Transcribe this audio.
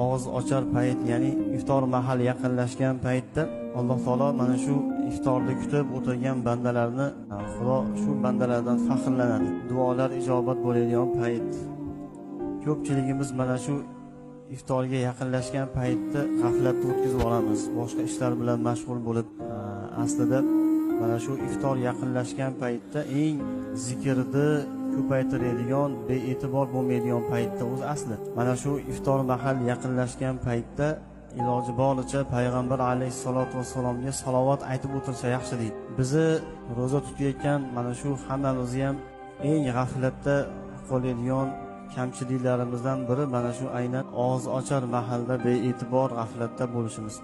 Og'iz ochar payt, ya'ni iftor mahali yaqinlashgan paytda Alloh taolo mana shu iftorni kutib o'tirgan bandalarni, Xudo shu bandalardan faxrlanadi. Duolar ijobat bo'ladigan payt. Ko'pchiligimiz mana shu iftorga yaqinlashgan paytda g'aflatda o'tkazib olamiz, boshqa ishlar bilan mashg'ul bo'lib. Aslida mana shu iftor yaqinlashgan paytda eng zikrni ko'paytiradigan, bee'tibor bo'lmaydigan paytda o'zi asli. Mana shu iftor mahal yaqinlashgan paytda iloji boricha payg'ambar alayhissalotu vassalomga salovat aytib o'tirsa yaxshi deydi. Bizni ro'za tutayotgan mana shu hammamizni ham eng g'aflatda qoladigan kamchiliklarimizdan biri mana shu aynan og'iz ochar mahalda bee'tibor g'aflatda bo'lishimiz.